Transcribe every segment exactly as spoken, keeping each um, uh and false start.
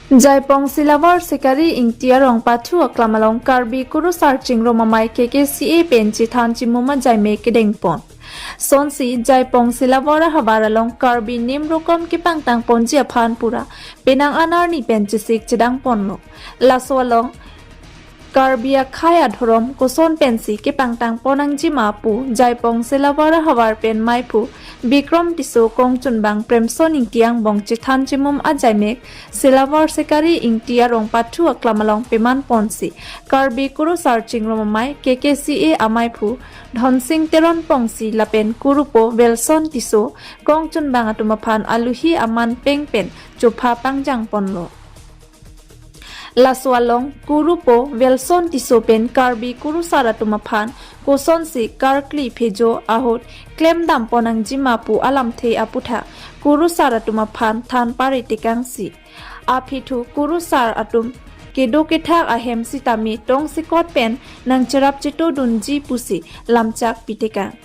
Jaipong Silawar Sekari Ingti arong pathu aklam along Karbi Kurusar Chingrum Amei K K C A pen chethan chimum ajaimek kedengpon. Sonsi Jaipong Silawar ahavar along Karbi nim rokom kepangtangponji aphan pura penang an arni pen chesik chedangponlo. Laso along Karbi akhei adhorom koson pensi kepangtangpon nangjima pu Jaipong Silawar ahavar pen meiphu Bikrom Tisso, kongchunbang Premson Ingti angbong chethan chimum ajaimek Silawar Sekari Ingti arong pathu aklam along pemanponsi Karbi Kurusar Chingrum Amei K K C A ameiphu Dhonsing Teron Pongsi lapen Kurupo Wilson Tisso, kongchunbang atum aphan aluhi aman peng pen chopha pangjangponlo. Laso along Kurupo Wilson Tisso pen Karbi Kurusar atum aphan kosonsi karkli phejo ahut klemdampon nangjima pu alamthe aputhak Kurusar atum aphan than paritikangsi, aphi thu Kurusar atum kedo kethak ahem sitame tongsekot pen nangcherap chetodunji pusi lamchak pitekang.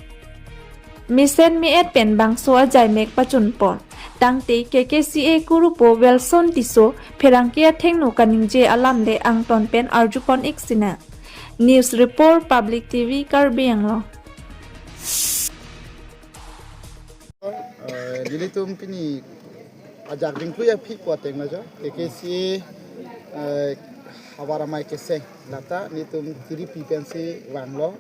Mesen me-et pen bangso ajaimek pachunpon. Tangte K K C A Kurupo Wilson Tisso pherangke athengno kaningje alam le angton pen arjupon-ik sinang. News Report, Public T V, Karbi Anglong. Eh, nelitum pini ajak dingklui aphi pu ateng lo jo. K K C A, eh, havar amei keseng. Lata nelitum tiripi pensi vanglo.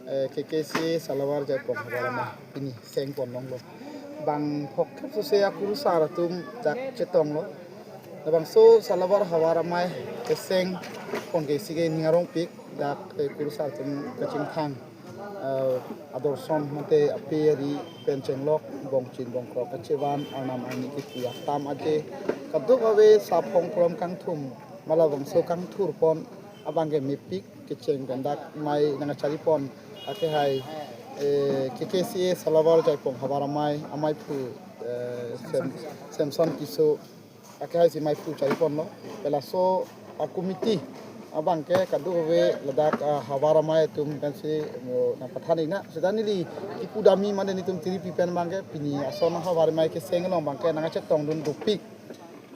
Eh, K K C A Salawar Jaipong havar amei pini sengpon longlo. Bang phokthop sose akurusar atum jak chetonglo. Labangso Salawar havar amei kesengpon ke isi ke ning arongpik, dak, eh, kurusar atum kachingthang, eh, adorson mate ape ari pen chenglok, bongchin bongkrok kachevan, arnam arni kipu aktam aje, kadokave saphong prom kangthum, ma labangso kangthurpon abang ke mepik kecheng pen dak mei nangkacharipon akehai, eh, K K C A Salawar Jaipong havar amei, ameiphu, eh, Sem-, Semson Tisso akehai si meiphu chariponlo. Pelaso a-committee abang ke kadokave ladak, ah, havar amei atum pensi mo nangpathan-iknang. Seta neli kipudamji mane nelitum tiripi pen abang ke pini ason havar amei keseng along abang ke nangkachetongdun dopik.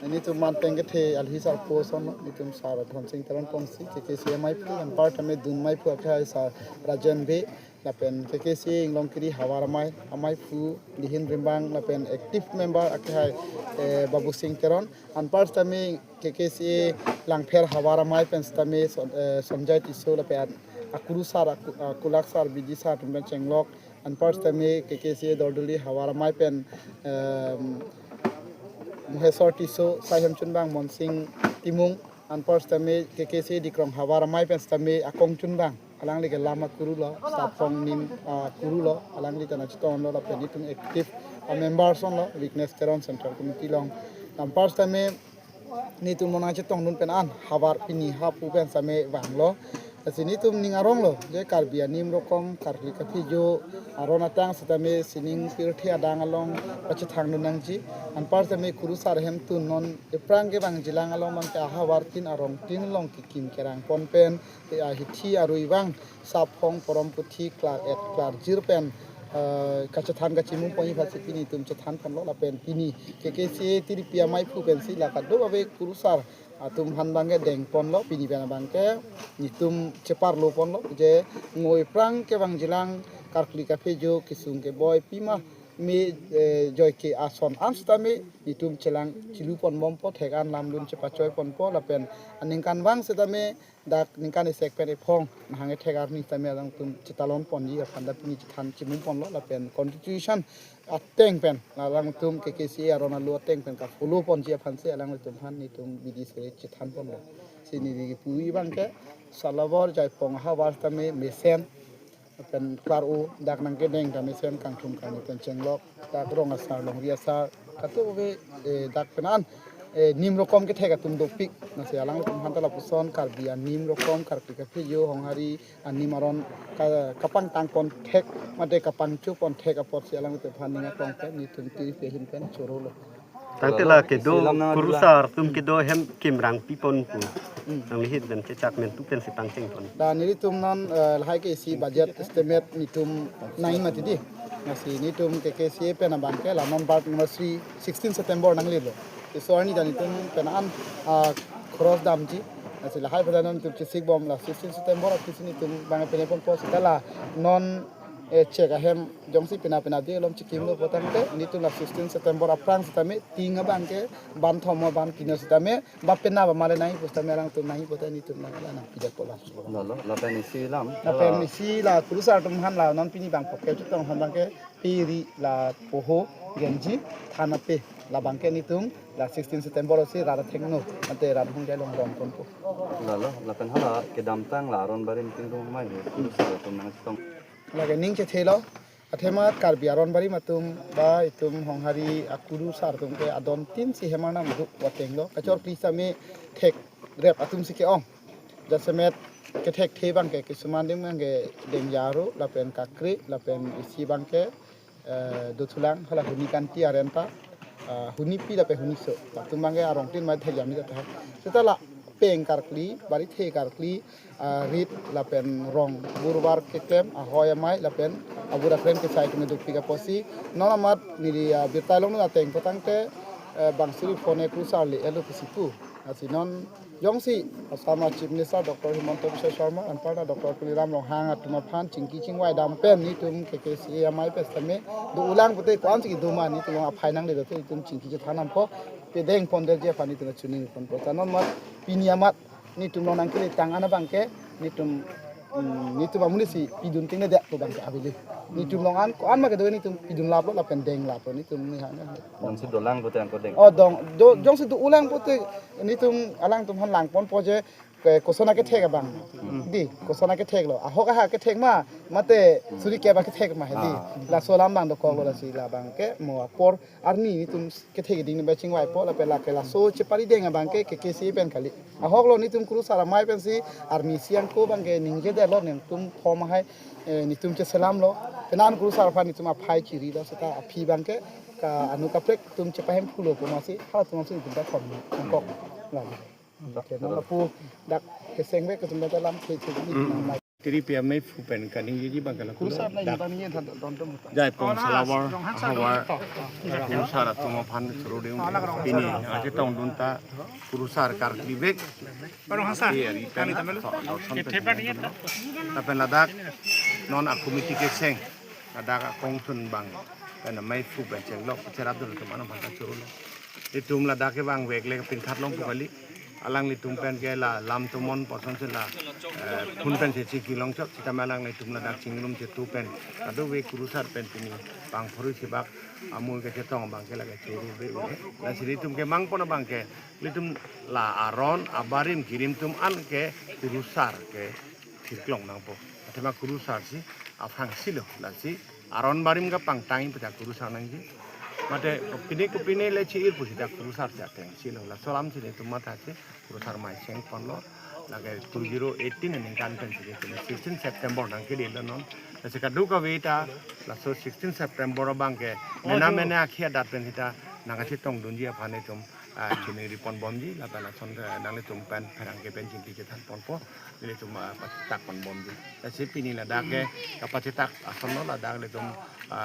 Nelitum man pen kethe alhi sarpo ason, nelitum Sar Dhonsing Teron Pongsi, K K C A ameiphu, anparta me dun meiphu akehai Sar Rajen Bey, lapen K K C A Inglongkiri havar amei, ameiphu Lihin Rimbang, lapen active member akehai, eh, Babu Sing Teron, anparta me K K C A Langpher havar amei pen sitame Son-, eh, Sonjay Tisso, lapen akurusar, aku-, akulak sar, bidi sar atum pen chenglok, anparta me K K C A Dordoli havar amei pen, em, Mohesor Tisso, saihem chunbang Monsing Timung, anparta me K K C A Dikrong havar amei pen sitame akongchunbang, alangli ke lam akuru lo, saphong nim akuru lo, alangli ta nangchetonglo, lapen nelitum active a-member asonlo, Witness Teron Central Committee along. Anparta me nelitum mo nangchetongdun pen an havar pini hapu pen sitame vanglo. Lasi nelitum ning aronglo je Karbi anim rokom, karkli kaphejo aron atang sitame sining pirthe adang along pachethangdun nangji. Anparta me kurusar ahemtun non ephrang kevangjilang along abang ke ahavar tin arong tin along kekim kerangpon pen, eh, ahithi arui vang saphong porom puthi klar-et klarjir pen, eh, kachethan kachimumponji aphansi pini nelitum chethanponlo, lapen pini K K C A tiripi ameiphu pensi la kadokave kurusar atum aphan abang ke dengponlo, pini pen abang ke nelitum cheparloponlo je ngo ephrang kevangjilang karkli kaphejo kesung keboi pima me, eh, joike ason an sitame nelitum chelang cheluponbompo, thek an lamdun chepachoiponpo, lapen aningkanvang sitame dak ningkan isi pen ephong nahang ethek arni sitame alangtum chetalonponji aphan ta pini chethan chimumponlo, lapen constitution ateng pen, alangtum K K C A aron alu ateng pen ka-followponji aphansi alangtum aphan nelitum bidi sere chethanponlo. Si neli kipuji abang ke Salawar Jaipong ahavar sitame mesen pen klar-o, dak nangkedeng ta mesen kangthum kangni pen chenglok, dak rong asar, longri asar, kadokave, eh, dak pen an, eh, nim rokom kethek atum dopik. Lasi alangtum aphan ta lapuson Karbi anim rokom, karkli kaphejo, honghari anim aron ka-, kapangtangpon thek mate kapangchopon thek apotsi alangtum aphan ning aklong pen nelitum tiripi ahin pen chorolo. Tangte la kedo kurusar atum kedo ahem kimrang pipon pu. Hmm. Nanglihin pen chechak men tu pensi pangchengpon. La nelitum non, eh, lahai ke isi budget estimate nelitum nangji mati dei. Lasi nelitum K K C A pen abang ke la non birth anniversary sixteen September nanglelo. Iso arni ta nelitum pen an, ah, cross damji. Lasi lahai pada non nelitum chesik bom la sixteen September aphi si nelitum bang pene ponpo seta la non, eh, chek ahem jongsi pena pena di alom chekimlo pu tangte nelitum la sixteen September aphrang sitame ting abang ke ban thom ban kino sitame ba pena ba male nangji pu sitame alangtum nangji pu ta nelitum nang la nangpijak po la. Lalo, lapen isi alam. Lapen isi la kurusar atum aphan la non pini bang poke chetong aphan bang ke piri la poho genji thana pe la bang ke nelitum la sixteen September si rara thengno ante ran hung jai long dom ponpo. Lalo, lapen hala kedamtang la aron barim tingrum mai he kurusar atum nangchetong. Lake ning chethelo, athema Karbi aron barim atum ba itum Honghari akurusar atum ke adon tin si hem arnam duk vatenglo. Kachor kli sitame thekrep atum si ke-ong. Jasemet kethekthe bang ke kisuman adim bang ke dengjaru lapen kakri lapen isi bang ke, eh, dothulang hala huni kanti arenta, ah, huni pi lapen huni so. Latum bang ke arong tin mai thek jam ni ta. Seta la peng karkli, bari the karkli, ah, rit lapen rong burbar keklem, ahoi amei lapen abura klem kesai kene dukpik apotsi. Non amat neli, ah, birta long ateng pu tangte, eh, bang suri phone kurusar le elo kesipu. Lasi non jongsi Assam Chief Minister Doctor Himanta Biswa Sarma anparta Doctor Tuliram Ronghang atum aphan chingki chingvai dam pen nelitum K K C A amei pen sitame do-ulang pute ko-an si kedo ma nelitum aphai nangle dote nelitum chingki chethan nampo pedeng pon derji aphan nelitum chuning ponpo. Ta non amat pini amat nelitum along nangkele tang an abang ke nelitum, mm, nelitum amonit si pidun tengne det pu bang ke avele. Nelitum along an ko-an ma kedo nelitum pidun laplo lapen deng laplo nelitum ni ha na. Jongsi dolang pute angko deng. Oh, dong, do, jongsi do-ulang pute nelitum alangtum aphan lang ponpo je ke koson akethek abang. Di, koson aketheklo. Ahok aha kethek ma, mate suri kep akethek ma he di. Ah. Laso alam abang dokoklo lasi la bang ke mo apor arni nelitum kethek ding ni ba chingvaipo lapen lake laso chepari deng abang ke K K C A pen kali. Ahoklo nelitum kurusar amei pensi arni si angko bang ke ningjedetlo nelitum form ahai, eh, nelitum cheselamlo. Penan kurusar aphan nelitum aphai chirilo seta aphi bang ke ka anu kaprek atum chepahemphulo pu masi halatum si nelitum ta form angkok. Lam. Oke, non lapu dak keseng bek kesem bata lam ke ke ni. Tiri pi amei phu pen kaningjeji bang ke la kurusar na dak. Jai pon salawar havar kurusar atum aphan choro ding pini nangchetongdun ta kurusar karkli bek. Barong hasa. Iya, ri pen. Lapen ladak non a committee keseng ladak akongsun bang pen amei phu pen chenglok cherap dun atum aphan ta choro lo. Itum ladak ke bang vek le pin khat long pu kali. Alanglitum pen ke la lam tomon poson si la, eh, phun pen si chingki longchot sitame alanglitum ladak chingrum chetu pen kadokave kurusar pen pini bang phorui si bak amul kechetong bang ke lake choro be ule. Lasi nelitum ke mangpon abang ke nelitum la aron abarim kirim atum an ke kurusar ke thirklong nangpo. Athema kurusar si aphrang silo lasi aron barim kapangtang pu ta kurusar nangji. Mate kopine kopine le chi-ir pusi ta kurusar si ateng silo. Laso alam si nelitum matha si kurusar amei chengponlo. Lake two zero eighteen aningkan pen si nelitum sixteen September nangkele lo non. Lasi kadokave ta laso sixteen September abang ke mena mena akhia dat pen sita nangchetongdunji aphan nelitum, ah, chuningri ponbomji lapen lason, eh, nanglitum pen pherangke pen chingki chethan ponpo nelitum, ah, pachitak ponbomji. Lasi pini ladak ke kapachitak ason lo ladak nelitum, ah,